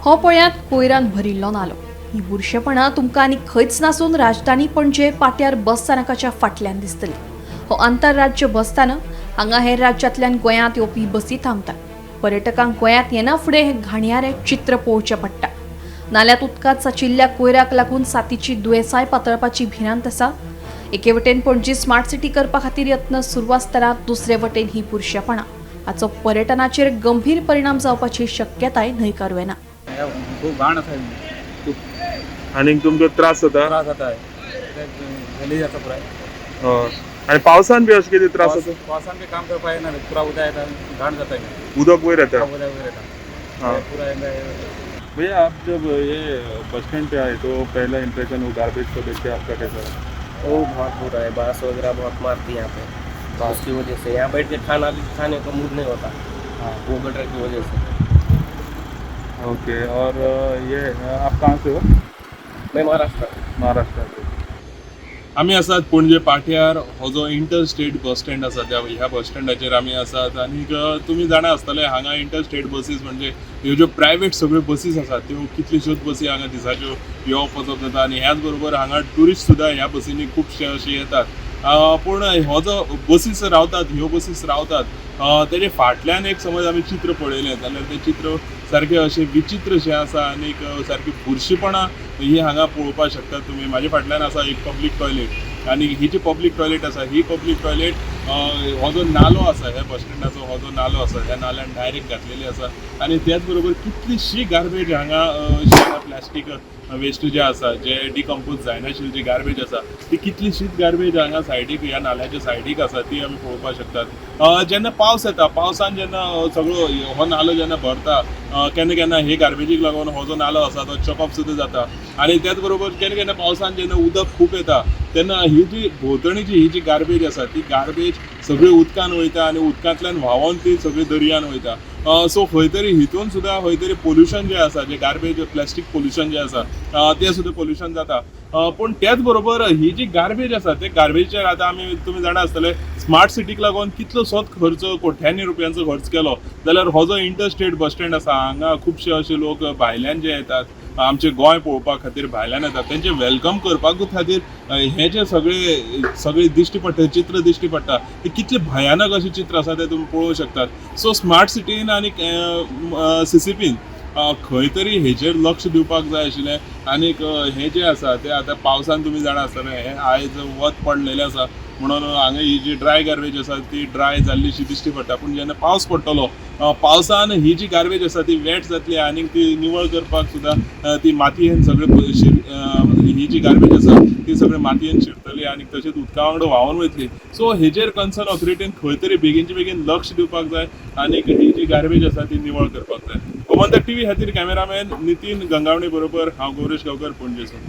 हो पळयात कोयरान भरिल्लो नालो. ही बुरशेपणां तुमकां आनी खंयच नासून राजधानी पणजे पाट्यार बस स्थानकाच्या फाटल्यान दिसतली. हो आंतरराज्य बस स्थानक. हांगा हेर राज्यांतल्यान गोंयांत येवपी बसी थांबतात. पर्यटकांक गोंयांत येना फुडें हें घाणयारें चित्र पळोवचें पडटा. नाल्यात उदकांत साचिल्ल्या कोयराक लागून साथीची दुयेंसांय पातळपाची भिरांत आसा. एके वटेन पणजी स्मार्ट सिटी करपा खातीर यत्न सुरू आसतना दुसरे वटेन ही बुरशेपणां. हाचो पर्यटनाचेर गंभीर परिणाम जावपाची शक्यताय न्हयकारूं येना. खूब घाण आसा. खूब. आनीक तुमकां त्रास जाता? त्रास जाता, गलीज जाता पुराय. हय, आनी पावसान बी अशें कितें त्रास जाता? पावसान बी काम करपाक येना, पुरा उदक येता, घाण जाता. उदक वयर येता? उदक वयर येता. पुराय. भैया, आप जब ये बस स्टैंड पे आए तो पहला इम्प्रेशन वो गार्बेज को देख के आपका कैसा रहा? वो बहुत बुरा है। बांस वगैरह बहुत मारती है यहाँ पे, उसकी वजह से यहाँ बैठ के खाना भी खाने का मूड नहीं होता। वो गटर की वजह से। ओके, और ये आप कहाँ से हो? मैं महाराष्ट्र। महाराष्ट्र से। आमी आसात पणजे पाट्यार. हो जो इंटर स्टेट बस स्टँड आसा, त्या ह्या बस स्टँडाचेर आमी आसात. आनीक तुमी जाणा आसतले, हांगा इंटर स्टेट बसीस म्हणजे ह्यो ज्यो प्रायवेट सगळ्यो बसीस आसात, त्यो कितल्योश्योच बसी हांगा दिसाच्यो येवप वचप जाता. आनी ह्याच बरोबर हांगा ट्युरिस्ट सुद्दां ह्या बसींनी खुबशे अशे येतात. पूण हो जो बसीस रावतात, ह्यो बसीस रावतात, तेजे फाटल्यान एक समज आमी चित्र पळयलें जाल्यार तें चित्र सारकें अशें विचित्रशें आसा. आनीक सारकें बुरशीपणां ही हांगा पळोवपाक शकतात तुमी. म्हाजे फाटल्यान आसा एक पब्लीक टॉयलेट आनी ही जी पब्लीक टॉयलेट आसा, ही पब्लीक टॉयलेट हो जो नालो आसा, ह्या बस स्टँडाचो हो जो नालो आसा, ह्या नाल्यान डायरेक्ट घातलेली आसा. आनी त्याच बरोबर कितलीशी गार्बेज हांगा प्लास्टीक वेस्ट जे आसा, जे डिकम्पोज जायनाशिल्ली जी गार्बेज आसा, ती कितलीशीच गार्बेज हांगा सायडीक, ह्या नाल्याच्या सायडीक आसा, ती आमी पळोवपाक शकतात. जेन्ना पावस येता, पावसान जेन्ना सगळो हो नालो जेन्ना भरता, केन्ना केन्ना हे गार्बेजीक लागून हो जो नालो आसा तो चॉकअप सुद्दां जाता. आनी त्याच बरोबर केन्ना केन्ना पावसान जेन्ना उदक खूब येता तेन्ना ही जी भोंवतणीची ही जी गार्बेज आसा, ती गार्बेज सगळी उदकान वयता आनी उदकांतल्यान व्हांवोन ती सगळी दर्यान वयता. सो खंय तरी हितून सुद्दां खंय तरी पोल्युशन जें आसा, जें गार्बेज प्लास्टीक पोल्युशन जें आसा, तें सुद्दां पोल्युशन जाता. पूण त्याच बरोबर ही जी गार्बेज आसा, ते गार्बेजीचेर आतां आमी, तुमी जाणा आसतले, स्मार्ट सिटीक लागून कितलोसोच खर्च, कोट्यांनी रुपयांचो खर्च केलो जाल्यार हो जो इंटर स्टेट बस स्टँड आसा, हांगा खुबशे अशे लोक भायल्यान जे येतात, आमचे गोंय पळोवपा खातीर भायल्यान येतात, तेंचे welcome करपाकूच खातीर हें जें सगळें सगळें दिश्टी पडटा, चित्र दिश्टी पडटा, ते कितलें भयानक अशें चित्र आसा तें तुमी पळोवंक शकतात. सो स्मार्ट सिटीन आनी सीसीपीन खंय तरी हेचेर लक्ष दिवपाक जाय आशिल्लें. आनीक हें जें आसा तें आतां पावसान तुमी जाणा आसतलें, हें आयज वत पडलेलें आसा म्हणून हांगा ही जी ड्राय गार्बेज आसा ती ड्राय जाल्लीशी दिश्टी पडटा. पूण जेन्ना पावस पडटलो, पावसान ही जी गार्बेज आसा ती वेट जातली आनीक ती निवळ करपाक सुद्दां ती मातयेन सगळे ही जी गार्बेज आसा ती सगळे मातयेन शिरतली आनी तशेंच उदका वांगडा व्हांवून वयतली. सो हेजेर कन्सर्न ऑथॉरिटीन खंय तरी बेगीनचे बेगीन लक्ष दिवपाक जाय आनीक ही जी गार्बेज आसा ती निवळ करपाक जाय. गोमंतक टीव्ही खातीर कॅमेरामॅन नितीन गंगावणे बरोबर हांव गौरेश गांवकर, पणजेसून.